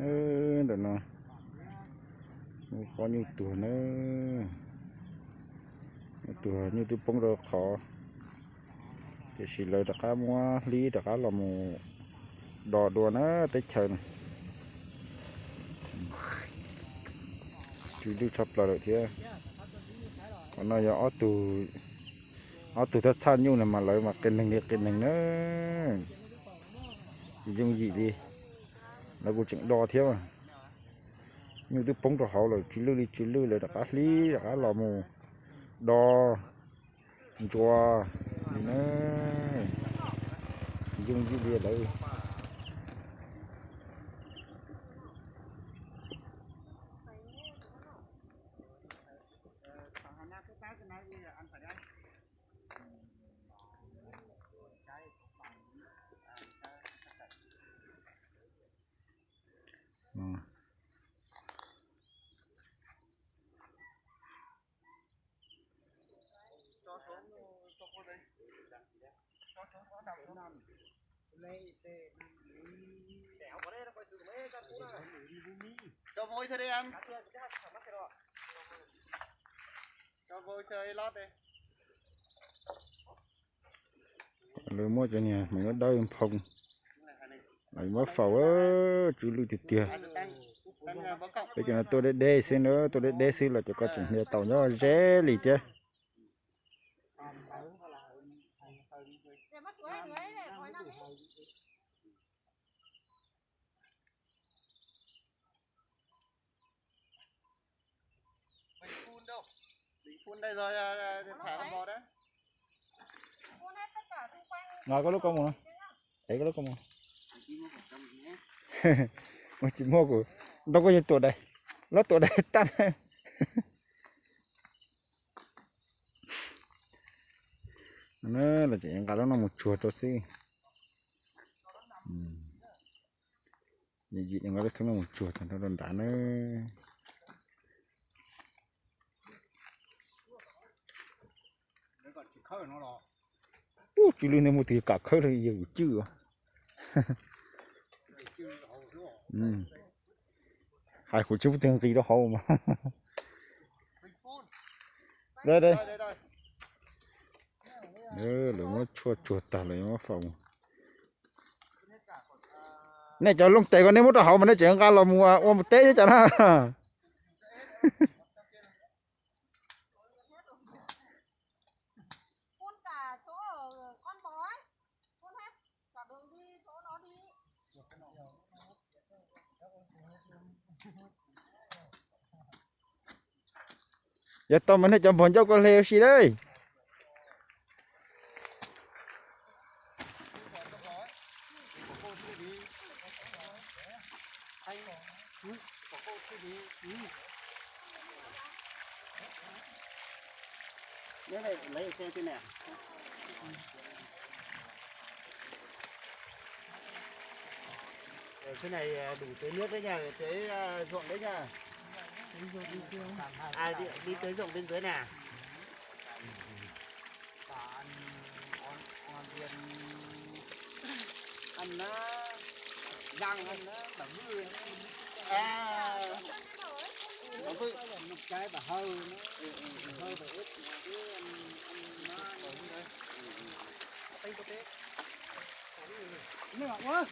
Ntawm no, pob nyuj tuag na, nyuj tuag, nyuj twb poob rau qhov, tiam sis lawv rov qab muab hlib rov qab los mus do dua na teb chaws no. Tsw lwj tshaj plaws lawm thiab. Qhov no yog ob tug, ob tug thab txhaj nyuj no mas lawv mas qias neeg li qias neeg na. Tsis yooj yim li. Lawv kuj tseem do thiab. Nyuj twb poob rau hauv lawm, tsw lwj li tsw lwj, lawv rov qab hlib rov qab los mus do ntsuas li na. Tsis yooj yim li lawv. Cho vôi thôi đi anh. Cho vôi cho lót đi. Lawv muab cov niag maiv dawb dawb nphoo, lawv muab faus, tsw lwj tiag tiag. Peb cov no tuaj deb deb xwb na, tuaj deb deb xwb los cov ko tseem hnia tau nyob ze li thiab. Nqa koj lub koj mus, ev koj lub koj mus. Mus tsis muaj kuv, ntau koj yog tuam dais, lov tuam dais tag. Los tseem nqa lub no mus tsuag rau xwb. Yim nqa lub thoob no mus tsuag tag nrho rau nrad na. Ub, tsw lwj, nej muaj tus kam khawb los yog kuv cwj. Hais kuv tsis muaj tus nqis rau hauv mas. Lawv muab tshuaj tsuag tag lawm muab faus. Nej cov looj tes ko nej muab rau hauv mas nej tseem nqa los mus ua mus teb thiab cov na. Yog tau mas nej cov npog ncauj ko hle ua si lauj. Thế này, à, đủ tưới nước đấy nha, tưới, à, ruộng đấy nha. À, đi, đi tưới ruộng bên dưới nè. Ăn nó răng, ăn nó bảo ngư. À, bảo ngư. Một cái bảo hầu nó. Hầu bảo ếch, chứ ăn, ăn nó. Tênh có tết. Nước ngọt quá.